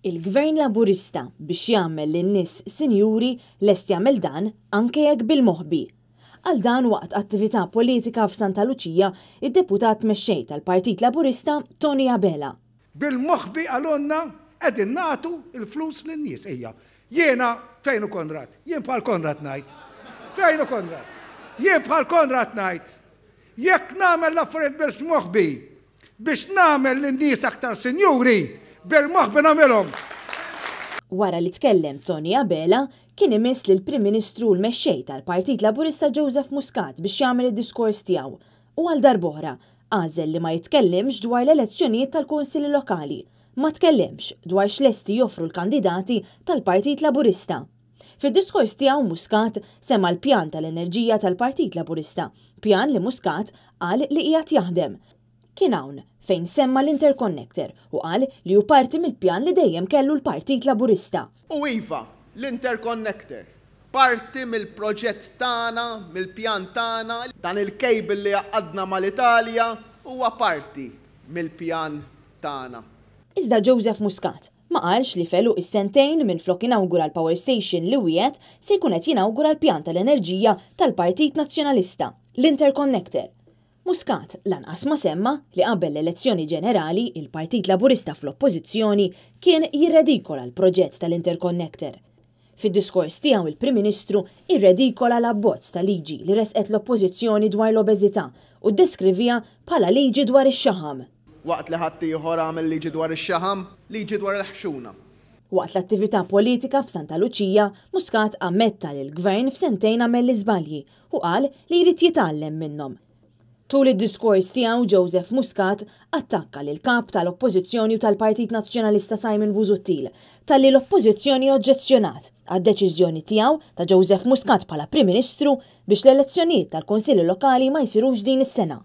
Il-Gvern Laburista biex jagħmel lin-nies sinjuri lest jagħmel dan anke jekk bil-moħbi. Qal dan waqt attività politika f'Santa Luċija id-Deputat Mexxej tal-Partit Laburista Tony Abela. Bil-moħbi qalulna qegħdin nagħtu l-flus lin-nies. Ejja, jiena fejn hu Konrad? Jien bħal Konrad ngħid. Fejn hu Konrad? Jien bħal Konrad ngħid. Jekk nagħmel l-affarijiet bil-moħbi biex nagħmel lin-nies aktar sinjuri, bil-moħbi nagħmilhom. Wara li tkellem Tony Abela, kien imiss lill-Prim Ministru u l-Mexxej tal-Partit Laburista Joseph Muscat biex jagħmel id-diskors tiegħu u għal darb'oħra għażel li ma jitkellimx dwar l-elezzjonijiet tal-Kunsilli Lokali. Ma tkellimx dwar x'lesti joffru l-kandidati tal-Partit Laburista. Fid-diskors tiegħu Muscat semma l-pjan tal-enerġija tal-Partit Laburista, pjan li Muscat qal li qiegħed jaħdem. Kien hawn fejn semma l-interconnector u qal li hu parti mill-pjan li dejjem kellu l-Partit Laburista. U iva, l-interconnector, parti mill-proġett tagħna, mill-pjan tagħna. Dan il-cable li jgħaqqadna mal-Italja huwa parti mill-pjan tagħna. Iżda Joseph Muscat ma qalx li f'għeluq is-sentejn minflok inawgura l-power station li wiegħed se jkun qed jinawgura l-pjan tal-enerġija tal-Partit Nazzjonalista, l-interconnector. Muscat lanqas ma semma li qabel l-elezzjoni ġenerali il-Partit Laburista fl-Oppożizzjoni kien jirredikola l-proġett tal-interconnector. Fid-diskors tiegħu il-Prim Ministru irredikola l-abbozz ta' liġi li ressqet l-Oppożizzjoni dwar l-obeżità u ddeskriviha bħala liġi dwar ix-xaħam. Waqt li ħaddieħor għamel liġi dwar ix-xaħam, liġi dwar il-ħxuna. Waqt l-attività politika f'Santa Luċija, Muscat ammetta li l-Gvern f'sentejn għamel l-iżbalji u qal li jrid jitgħallem minnhom. Tul id-diskors tiegħu Joseph Muscat attakka lill-Kap tal-Oppożizzjoni u tal-Partit Nazzjonalista Simon Busuttil talli l-Oppożizzjoni oġġezzjonat għad-deċiżjoni tiegħu ta' Joseph Muscat bħala Prim Ministru biex l-elezzjonijiet tal-Kunsilli Lokali ma jsirux din is-sena.